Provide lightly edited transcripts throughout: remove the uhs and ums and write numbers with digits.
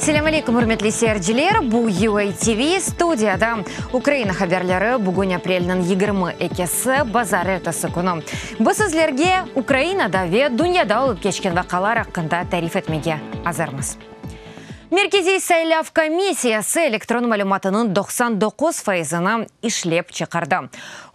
Selâm aleyküm, ürmetli seyirciler! Bu UA TV, studiyada Ukraina haberleri, bugün aprelniñ 22-si, bazarertesi künü. Biz sizlerge Ukrainada ve dünyada olıp keçken vaqialar aqqında tarif etmege azırmız. Merkeziy saylav komissiyası elektron malümatınıñ 99 fayızını işlep çıqardı.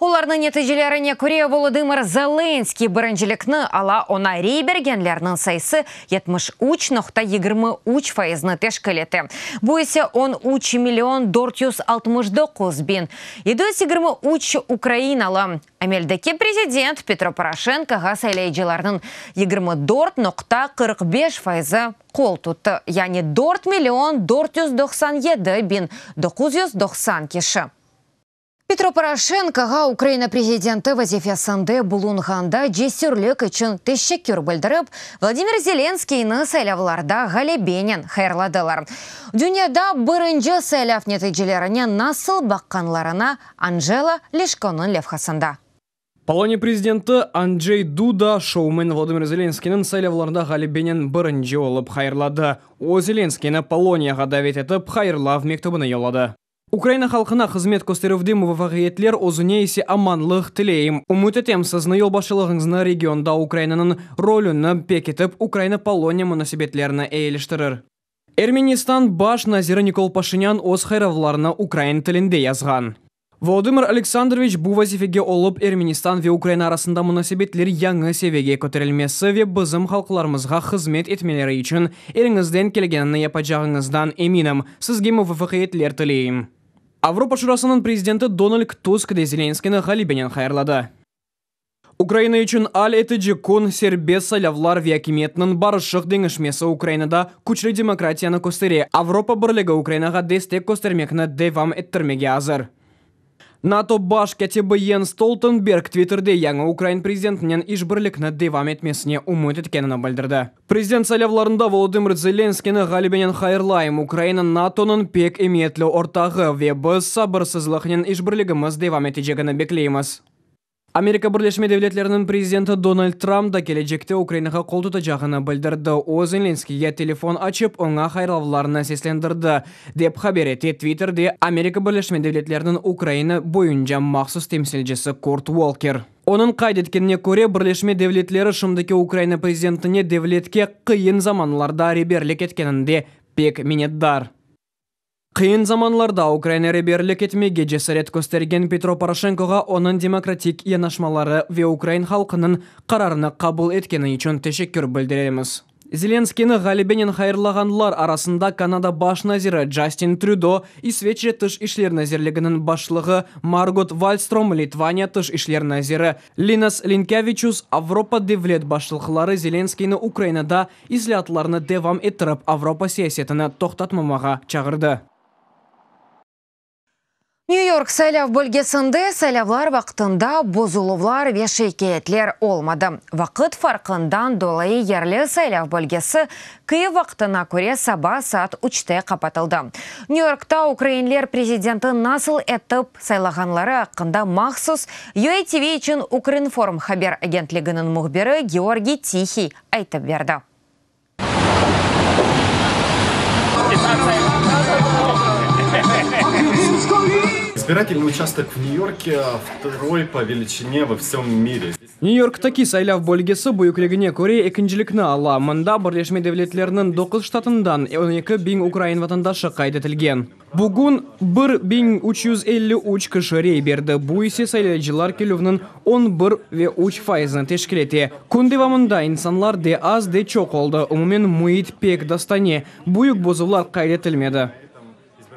Olarnıñ neticelerine köre, Volodımır Zelenskıy birincilikni ala, oña rey bergenlerniñ sayısı 73 nokta 23 fayıznı teşkil ete, bu ise 13 million 469 biñ 723 ukrainalı. Ameldeki prezident Petro Poroşenkoğa saylayıcılarnıñ 24 nokta 45 fayızı qol tuttı, yani 4 million 497 biñ 990 kişi. Petro Poroşenkoğa Ukraina prezidenti vazifesinde bulunğanda cesürlik içün teşekkür bildirip, Vladimir Zelenskiyni saylavlarda ğalebenen hayırladılar. Dünyada birinci saylav neticelerine nasıl baqqanlarına Anjela Lişkonıñ levhasında. Poloniya prezidenti Andjey Duda şoumen Vladimir Zelenskiyniñ saylavlarda ğalebenen birinci olıp hayırladı. O, Zelenskiyni Poloniyağa davet etip, hayırlav mektübini yolladı. Ukraina halqına hızmet kösterüvde muvafaqiyetler, özüne ise amanlıq tileyim. Ümüt etem, siziñ yolbaşçılığıñız regionda Ukrainanıñ rolüni pekitip, Ukraina-Poloniya munasebetlerini eyiliştirir. Ermenistan baş naziri Nikol Paşinyan öz hayırlavlarını ukrain tilinde yazğan. Volodımır Aleksandroviç, bu vazifege olıp Ermenistan ve Ukraina arasında munasebetler yañı seviyege köterilmesi ve bizim halqlarımızğa hızmet etmeleri içün eliñizden kelgenini yapacağıñızdan eminim. Sizge muvafaqiyetler tileyim. Avropa Şurasınıñ prezidenti Donald Tusk de Zelenskiyni ğalebenen hayırladı. Ukraina içün al etici kün, serbest saylavlar ve akimiyetniñ barışıq deñişmesi Ukrainada küçlü demokratiyanı köstere. Avropa Birligi Ukrainağa destek köstermekni devam ettirmege azır. NATO baş kâtibi Jens Stoltenberg Twitterde yañı ukrain prezidentinen işbirlikni devam etmesine ümüt etkenini bildirdi. Prezident saylavlarında Volodımır Zelenskiyni ğalebenen hayırlayım. Ukraina NATOnıñ pek emiyetli ortağı ve biz sabırsızlıqnen işbirligimiz devam etecegini bekleymiz. Amerika Birleşme Devletleriniñ prezidenti Donald Trump da kelecekte Ukrainağa qol tutacağını bildirdi. O, Zelenskiyge telefon açıp, oña hayırlavlarını seslendirdi, dep haber ete Twitterde Amerika Birleşme Devletleriniñ Ukraina boyunca mahsus temsilcisi Kurt Volker. Onıñ qayd etkenine köre, Birleşme Devletleri şimdiki Ukraina prezidentine devletke qıyın zamanlarda reberlik etkeninde pek minnetdar. Qıyın zamanlarda Ukraina reberlik etmege cesaret köstergen Petro Poroşenkoğa onıñ demokratik yanaşmaları ve ukrain halqınıñ qararını qabul etkeni içün teşekkür bildiremiz. Zelenskiyni ğalebenen hayırlağanlar arasında Kanada baş naziri Justin Trudeau, İsveçre Tış işler nazirliginiñ başlığı Margot Wallstrom, Litvaniya Tış işler naziri Linas Linkâviçus, Avropa devlet başlıqları Zelenskiyni Ukrainada islâatlarnı devam ettirip, Avropa siyasetini toqtatmamağa çağırdı. New York saylav bölgesinde saylavlar vaqtında bozuluvlar ve şikâyetler olmadı. Vaqıt farqından dolayı yerli saylav bölgesi Kyiv vaqtına köre saba saat 3-te qapatıldı. New Yorkta ukrainler prezidenti nasıl etip saylağanları aqqında mahsus UATV içün Ukrinform haber agentliginiñ mühbiri Georgiy Tihiy aytıp berdi. Избирательный участок в Нью-Йорке второй по величине во всем мире. New Yorktaki saylav bölgesi büyükligine köre ekincilikni ala. Mında Birleşme Devletleriniñ 9 ştatından 12 biñ ukrain vatandaşı qayd etilgen. Bugün 1353 kişi rey berdi. Bu ise saylayıcılar kelüvniñ 11 ve 3 faizini teşkil ete. Kün devamında insanlar de az, de çoq oldı. Umumen müit pek dostane. Büyük bozuvlar qayd etilmedi.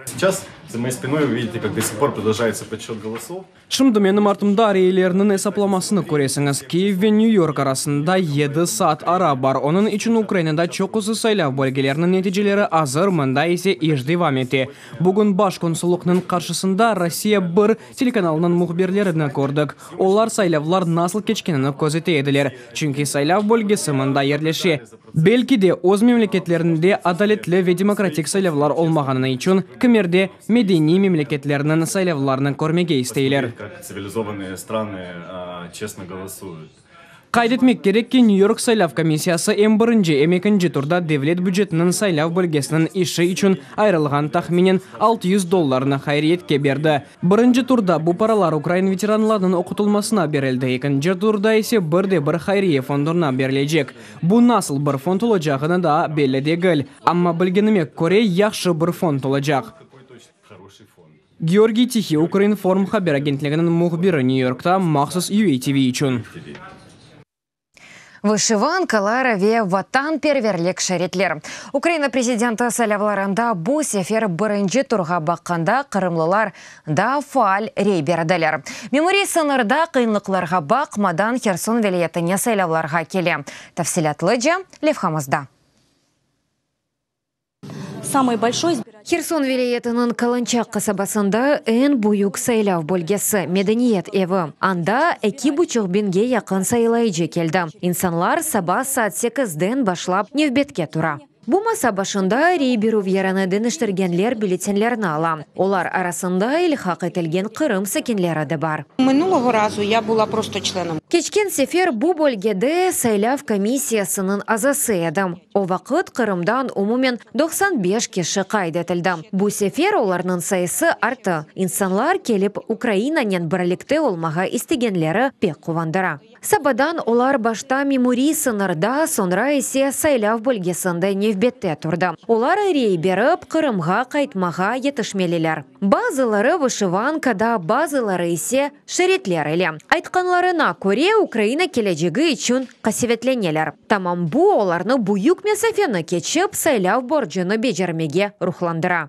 Сейчас за моей спиной вы видите, как до сих пор продолжается подсчет голосов. Şimdi menim artımda reylerniñ esaplamasını köresiñiz. Kyiv ve New York arasında 7 saat ara bar. Onıñ içün Ukrainada çoqusı saylav bölgeleriniñ neticeleri azır, mında ise iş devam ete. Bugün baş konsullıqnıñ qarşısında Rossiya 1 telekanalınıñ mühbirlerini kördik. Olar saylavlar nasıl keçkenini közete ediler. Çünki saylav bölgesi mında yerleşe. Belki de öz memleketlerinde adaletli ve demokratik saylavlar olmağanı içün kimerde medeniy memleketlerniñ saylavlarını körmege isteyler. Как цивилизованные страны честно голосуют. Qayd etmek kerek ki, New York saylav komissiyası em birinci, em ekinci turda devlet bücetiniñ saylav bölgesiniñ işi içün ayırılğan tahminen 600 dollarnı hayriyetke berdi. Birinci turda bu paralar ukrain veteranlarınıñ oqutılmasına berildi, ekinci turda ise bir de bir hayriye fonduna berilecek. Bu nasıl bir fond olacağını daa belli degil, amma bilgenime köre, yahşı bir fond olacaq. Georgiy Tihiy, Ukrinform haber agentliginiñ mühbiri, New Yorkta mahsus UATV içün. Vışivankalar ve vatanperverlik şeritler. Ukraina prezidenti saylavlarında bu sefer birinci turğa baqqanda qırımlılar daa faal rey berdiler. Memuriy sıñırda qıyınlıqlarğa baqmadan Herson vilâyetine saylavlarğa kele. Tafsilâtlıca levhamızda. Samıy bolşoy. Herson vilâyetiniñ Kalançak qasabasında eñ büyük saylav bölgesi, Medeniyet evi. Anda 2,5 biñge yaqın saylayıcı keldi. İnsanlar saba saat sekizden başlap nevbetke tura. Bu masa başında rey berüv yerini deñiştirgenler bülletenlerni ala. Olar arasında ilhaq etilgen Qırım sakinleri de bar. Минулого разу я була просто членом. Keçken sefer bu bölgede saylav komissiyasınıñ azası edim. O vaqıt Qırımdan umumen 95 kişi qayd etildi. Bu sefer olarnıñ sayısı arttı. İnsanlar kelip Ukrainanen birlikte olmağa istegenleri pek quvandıra. Sabadan olar başta memuriy sıñırda, soñra ise saylav bölgesinde nevbette turdı. Olar rey berip, Qırımğa qaytmağa yetişmeliler. Bazıları vışivankada, bazıları ise şeritler ile. Aytqanlarına köre, Ukraina kelecegi içün qasevetleneler. Tamam bu olarnı büyük mesafeni keçip, saylav borcunı becermege ruhlandıra.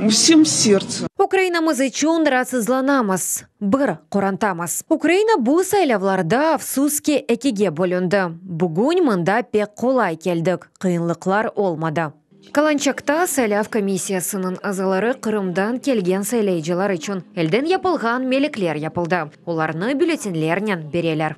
Всем сердцем. Ukrainamız içün raatsızlanamız. Bir qorantamız. Ukraina bu saylavlarda, afsus ki, ekige bölündi. Bugün mında pek qolay keldik, qıyınlıqlar olmadı. Kalançakta saylav komissiyasınıñ azaları Qırımdan kelgen saylayıcılar içün elden yapılğan melekler yapıldı. Olarnı bülletenlernen bereler.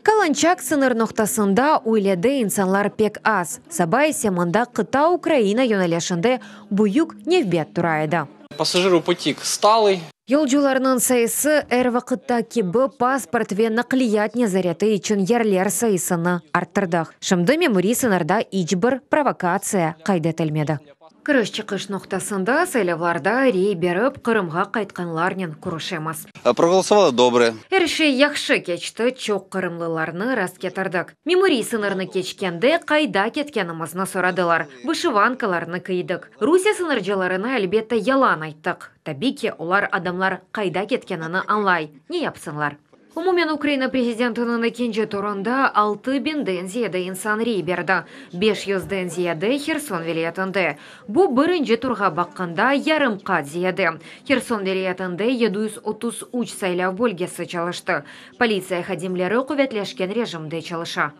Kalançak sıñır noqtasında üylede insanlar pek az. Saba ise mında qıta Ukraina yönelişinde büyük nevbet tura edi. Пассажиропотік сталий. Yolcularnıñ sayısı er vaqıtta kibi pasport ve naqliyat nezareti içün yerler sayısını arttırdıq. Şimdi memuriy sıñırda iç bir provokatsiya qayd etilmedi. Kiriş-çıqış noqtasında saylavlarda rey berip, Qırımğa qaytqanlarnen körüşemiz. Проголосовала добре. Er şey yahşı keçti, çoq qırımlılarnı rastketirdik. Memuriy sıñırnı keçkende qayda ketkenimizni soradılar. Vışivankalarnı kiydik. Rusiye sıñırcılarına, elbette, yalan ayttıq. Tabiy ki, olar adamlar qayda ketkenini añlay. Ne yapsınlar? Umumen Ukraina prezidentiniñ ekinci turında 6000-den ziyade insan rey berdi. 500-den ziyade Herson vilâyetinde. Bu birinci turğa baqqanda yarım qat ziyade. Herson vilâyetinde 733 saylav bölgesi çalıştı. Politsiya hadimleri quvetleşken rejimde çalışa.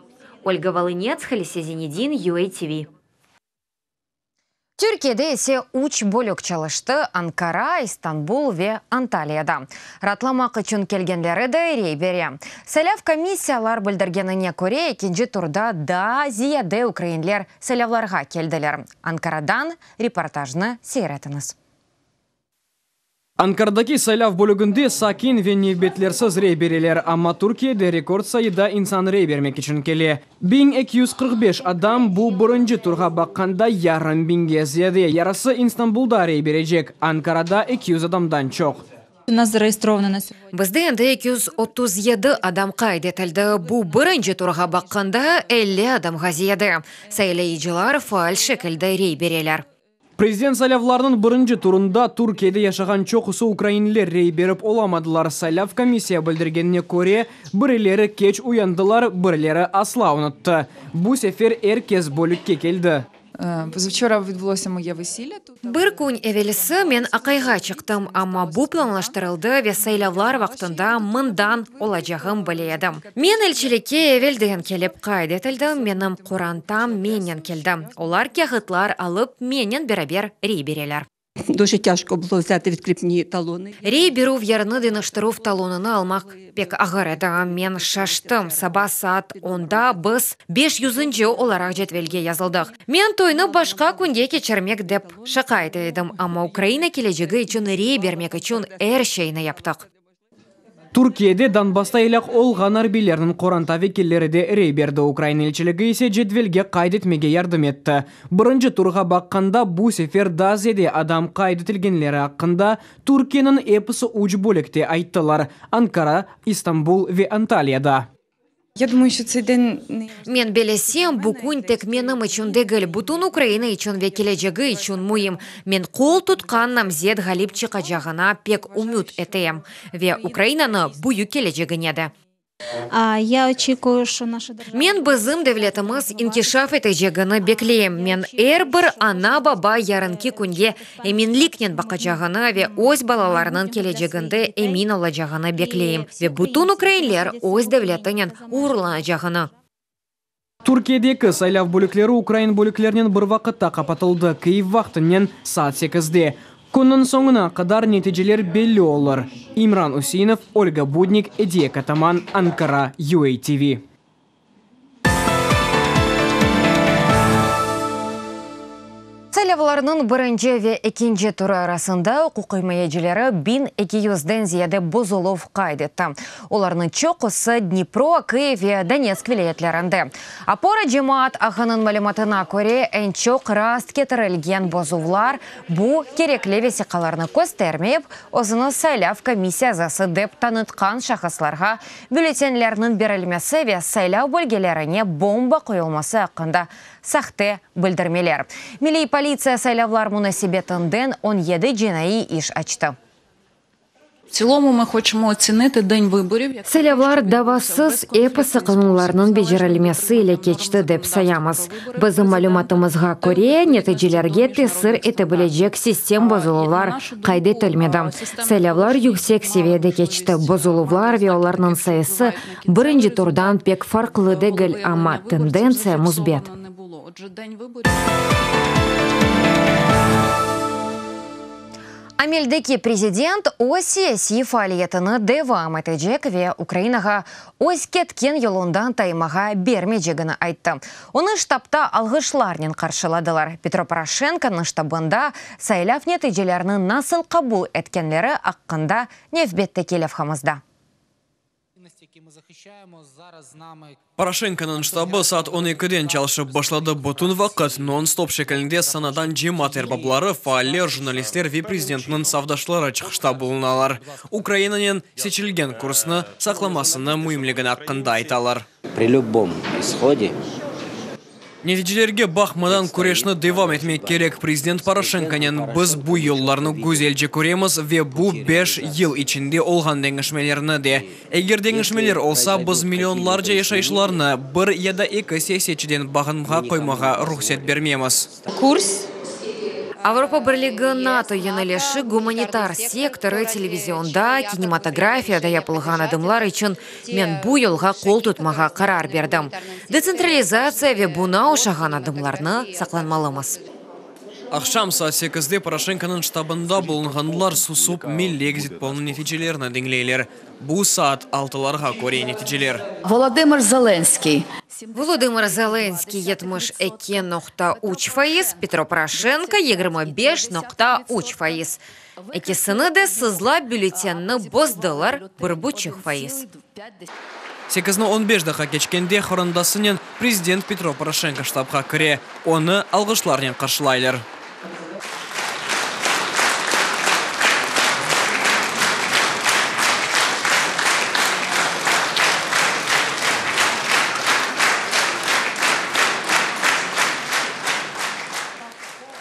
Olga Volınets, Halise Zinedin, UATV. Türkiyede ise üç bölük çalıştı: Ankara, İstanbul ve Antaliyada. Raatlamaq içün kelgenleri de rey bere. Saylav komissiyalar bildirgenine köre, ekinci turda daa ziyade ukrainler saylavlarğa keldiler. Ankaradan reportajnı seyir etiñiz. Ankaradaki saylav bölüginde sakin ve nevbetlersiz rey bereler, amma Türkiyede rekord sayıda insan rey bermek içün kele. 1245 adam bu birinci turğa baqqanda yarım biñge ziyade. Yarısı İstanbulda rey berecek, Ankarada 200 adamdan çoq. У нас зареєстровано на сьогодні. Bizde endi 237 adam qayd etildi. Bu birinci turğa baqqanda 50 adamğa ziyade. Saylayıcılar faal şekilde rey bereler. Prezident saylavlarınıñ birinci turında Türkiyede yaşağan çoqusı ukrainler rey berip olamadılar. Saylav komissiya bildirgenine köre, birileri keç uyandılar, birileri asla unuttı. Bu sefer er kes bölükke keldi. Позавчора відбулося моє весілля тут. Bir kün evelsi men aqayğa çıqtım, amma bu planlaştırıldı ve saylavlar vaqtında mından olacağım bile edim. Men elçilikke evelden kelip qayd etildim, menim qorantam mennen keldi. Olar kâğıtlar alıp mennen beraber rey bereler. Дуже тяжко було взяти відкріпні талони. Rey berüv yerini deñiştirüv talonını almaq pek ağır edi. Men şaştım. Saba saat 10-da biz 500-nci olaraq cedvelge yazıldıq. Men toynı başqa künge keçirmek dep şaqa ete edim, amma Ukraina kelecegi içün rey bermek içün er şeyni yaptıq. Türkiyede Donbassta elâk olğan arbiylerniñ qoranta vekilleri de rey berdi, Ukraina elçiligi ise cedvelge qayd etmege yardım etti. Birinci turğa baqqanda, bu sefer daa ziyade adam qayd etilgenleri aqqında Türkiyeniñ episi üç bölükte ayttılar, Ankara, İstanbul ve Antaliyada. Я думаю, що цей день не Men belesem, bu kün tek menim içün degil, bütün Ukraina içün ve kelecegi içün müim. Men qol tutqan namzet ğalip çıqacağına pek ümüt etem. Ve Ukrainanı büyük kelecegine de. Я очікую, що наша держава Men bizim devletimiz inkişaf etecegini bekleyim. Men er bir ana-baba yarınki künge eminliknen baqacağını ve öz balalarınıñ keleceginde emin olacağını bekleyim. Ve bütün ukrainler öz devletinen ğururlanacağını. Türkiyedeki saylav bölükleri ukrain bölüklerinen bir vaqıtta qapatıldı, Kyiv vaqtınen saat sekizde. Künniñ soñuna qadar neticeler belli olur. İmran Useinov, Olga Budnik, Ediye Kataman, Ankara, UATV. Saylavlarnıñ birinci ve ekinci turı arasında uquqimayecileri 1200-den ziyade bozuluv qayd etti. Olarnıñ çoqusı Dnipro, Kıyiv ve Donetsk vilâyetlerinde. Opora cemaat ağınıñ malümatına köre, eñ çoq rast ketirilgen bozuvlar, bu, kerekli vesiqalarnı köstermeyip, özüni saylav komissiya azası dep tanıtqan şahıslarğa bülletenlerniñ berilmesi ve saylav bölgelerine bomba qoyulması aqqında sahte bildirmeler. Milliy politsiya saylavlar munasebetinden 17 cinaiy iş açtı. В цілому ми хочемо оцінити день виборів як Saylavlar davasız, episi qanunlarnıñ becerilmesi ile keçti, dep sayamız. Bizim malümatımızğa köre, neticelerge tesir ete bilecek sistem bozuluvlar qayd etilmedi. Saylavlar yüksek seviyede keçti, bozuluvlar ve olarnıñ sayısı birinci turdan pek farqlı degil, amma tendentsiya müsbet. Отже, день виборів. Ameldeki prezident öz siyasiy faaliyetini devam etecek ve Ukrainağa öz ketken yolundan taymağa bermeycegini ayttı. Onı ştabda alğışlarnen qarşıladılar. Petro Poroşenkonıñ ştabında saylav neticelerini nasıl qabul etkenleri aqqında nevbetteki levhamızda. Poroşenkonıñ ştabı saat on ekiden çalışıp başladı. Bütün vaqıt non-stop şeklinde sanadan cemaat erbapları, faaller, jurnalistler ve prezidentniñ safdaşları çıqışta bulunalar. Ukrainanen seçilgen kursnı saqlamasını müimligini aqqında aytalar. При любом исходе Neticelerge baqmadan, küreşni devam etmek kerek. Prezident Poroşenkonen biz bu yollarnı güzelce köremiz ve bu beş yıl içinde olğan deñişmelerni de. Eger deñişmeler olsa, biz millionlarca yaşayışlarnı bir ya da eki siyasetçiden bağınmağa qoymağa ruhset bermemiz. Курс Avropa Birligi, NATO yönelişi, gumanitar sektorı, televizionda, kinematografiyada yapılğan adımlar içün men bu yolğa qol tutmağa qarar berdim. Detsentralizatsiya ve buña oşağan adımlarnı saqlamalımız. Aqşam saat sekizde Poroşenkonıñ ştabında bulunğanlar susıp, milliy ekzit-polnıñ neticelerini diñleyler. Bu saat altılarğa köre neticeler. Volodımır Zelenskıy. Volodımır Zelenskıy 72,3%, Petro Poroşenko 25,3%. Ekisini de sızlap bülletenni bozdılar, 1,5%. Sekizni 15 daqqa keçkende qorantasınen prezident Petro Poroşenko ştabğa kire. Onı alğışlarnen qarşılaylar.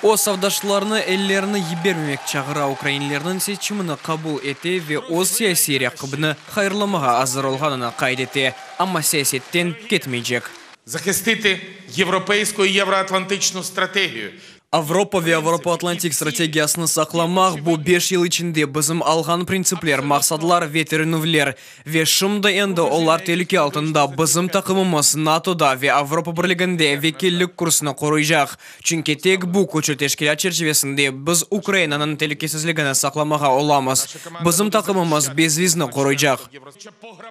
O, safdaşlarını ellerini yibermemek çağıra, ukrainlerniñ seçimini qabul ete ve öz siyasiy raqibini hayırlamağa azır olğanını qayd ete, amma siyasetten ketmeycek. Захистити європейську і євроатлантичну стратегію. Avropa ve Avropa-Atlantik strategiyasını saqlamaq, bu beş yıl içinde bizim alğan printsipler, maqsadlar ve tirenüvler. Ve şimdi endi olar telüke altında. Bizim taqımımız NATOda ve Avropa Birliginde vekillik kursını qoruycaq. Çünki tek bu küçlü teşkilât çerçivesinde biz Ukrainanıñ telükesizligini saqlamağa olamız. Bizim taqımımız bezvizni qoruycaq.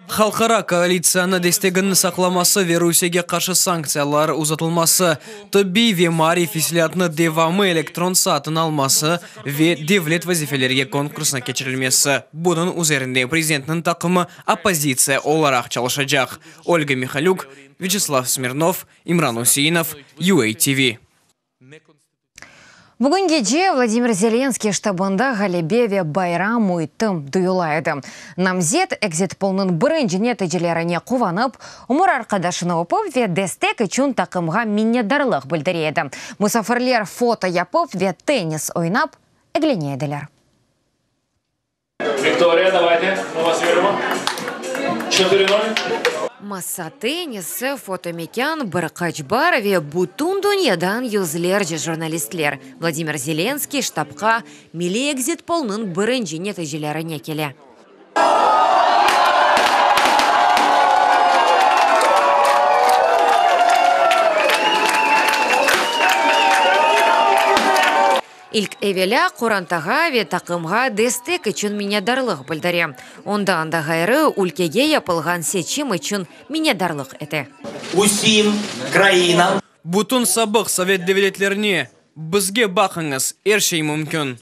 Halqara koalitsiyanı desteginiñ saqlaması ve Rusiyege qarşı sanktsiyalar uzatılması, tıbbiy ve maarif islâatnı devam. devamı elektron satın alması ve devlet vazifelerge konkursnı keçirilmesi. Bunıñ üzerinde prezidentniñ taqımı oppozitsiya olaraq çalışacaq. Olga Mihalük, Vyaçeslav Smirnov, İmran Useinov, UATV. Bugün gece Vladimir Zelenskiy ştabında ğalebe ve bayram müiti duyula edi. Namzet ekzit-polnıñ birinci neticelerine quvanıp, ömür arqadaşını öpip ve destek içün taqımğa minnetdarlıq bildire edi. Musafirler foto yapıp ve tennis oynap eglene ediler. Viktoriya, davayte, mı vas virimo. Çotırı nol. Masa tennisi, fotomekân, bir qaç bar ve bütün dünyadan yüzlerce jurnalistler Vladimir Zelenskiy ştabqa milliy ekzit-polnıñ birinci neticelerine kele. İlk evelâ, qorantağa ve taqımğa destek içün minnetdarlıq bildire. Ondan da ğayrı, ülkege yapılğan seçim içün minnetdarlıq ete. Usim krainam. Bütün sabıq sovet devletlerine, bizge baqıñız, er şey mümkün.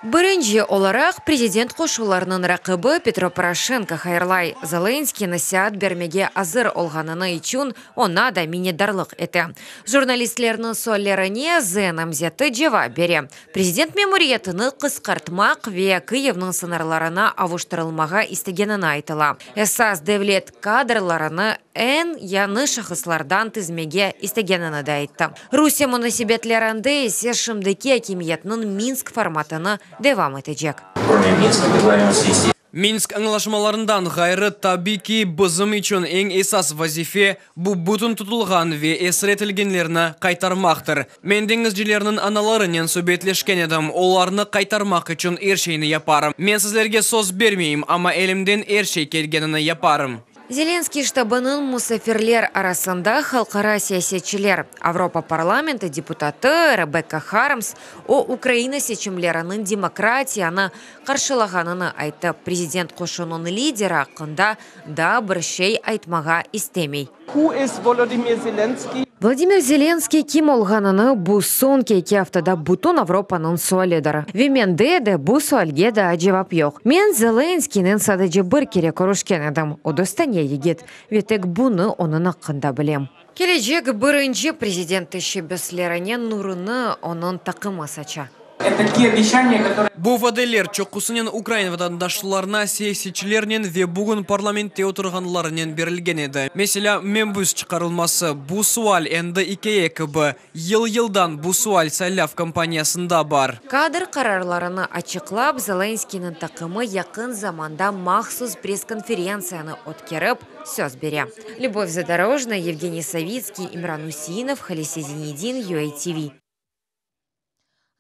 Birinci olaraq prezident qoşularınıñ raqibi Petro Poroşenko hayırlay. Zelenskiy nasiat bermege azır olğanını içün Oña da minnetdarlıq ete. Jurnalistlerniñ suallerine Z namzeti cevap bere. Prezident memuriyetini qısqartmaq ve Kıyivniñ sıñırlarına avuştırılmağa istegenini aytıla. Esas devlet kadrlarını eñ yañı şahıslardan tizmege istegenini de ayttı. Rusiye munasebetlerinde ise şimdiki akimiyetniñ Minsk formatını devam etecek. Minsk añlaşmalarından ğayrı, tabiy ki, bizim içün eñ esas vazife, bu bütün tutulğan ve esir etilgenlerni qaytarmaqtır. Men deñizcilerniñ analarınen subetleşken edim, olarnı qaytarmaq içün er şeyni yaparım. Men sizlerge söz bermeyim, amma elimden er şey kelgenini yaparım. Zelenskiy ştabınıñ musafirler arasında halqara siyasetçiler, Avropa parlamenti deputatı Rebekka Harms, o, Ukraina seçimleriniñ demokratiyanı qarşılağanını ayttı, prezident qoşunıñ lideri aqqında daa bir şey aytmağa istemey. Who is Volodymyr Zelensky? Vladimir Zelenskiy kim olğanını bu soñki eki aftada bütün Avropanıñ sualidir. Ve mende de bu sualge daa cevap yoq. Men Zelenskiynen sadece bir kere körüşken edim, o dostane yigit, ve tek bunı onıñ aqqında bilem. Kelecek birinci prezident teşebbüslerine nurunı onıñ taqımı saça. Bu vadeler çoqusınen ukrain vatandaşlarına siyasetçilernen ve bugün parlamentte oturğanlarınen berilgen edi. Meselâ, mebüs çıqarılması, bu sual endi ikâye kibi, yıl-yıldan bu sual saylav kampaniyasında bar. Kadr qararlarını açıqlap, Zelenskıynıñ taqımı yaqın zamanda mahsus press-konferentsiyanı ötkerip, söz bere. Lübov Zadorojnaya, Yevgeniy Savitskiy, İmran Useinov, Halise Zinedin, UATV.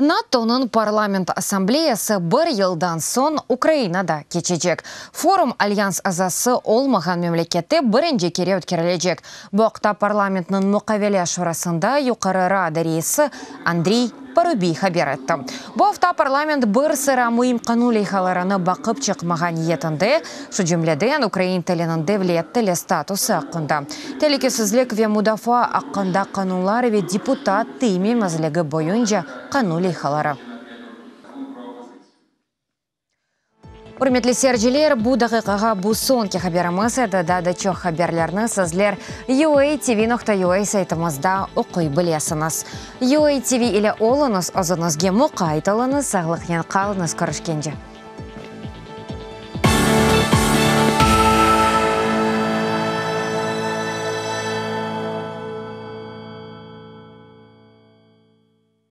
NATOnıñ Parlament Assambleyası bir yıldan soñ Ukrainada keçecek. Forum Alyans azası olmağan memlekette birinci kere ötkerilecek. Bu aqta parlamentniñ Muqavele şurasında Yuqarı Rada reisi Andriy Parubiy haber etti. Bu afta parlament bir sıra müim qanun leyhalarını baqıp çıqmağa niyetinde, şu cümleden ukrain tiliniñ devlet tili statusı aqqında, telükesizlik ve mudafaa aqqında qanunlar ve deputat tiymemezligi boyunca qanun leyhaları. Ürmetli seyirciler, bu daqiqağa bu soñki haberimiz edi. Daa da çoq haberlerni sizler UATV.UA saytımızda oquy bilesiñiz. UATV ile oluñız, özüñizge muqayt oluñız, sağlıqnen qalıñız, körüşkence.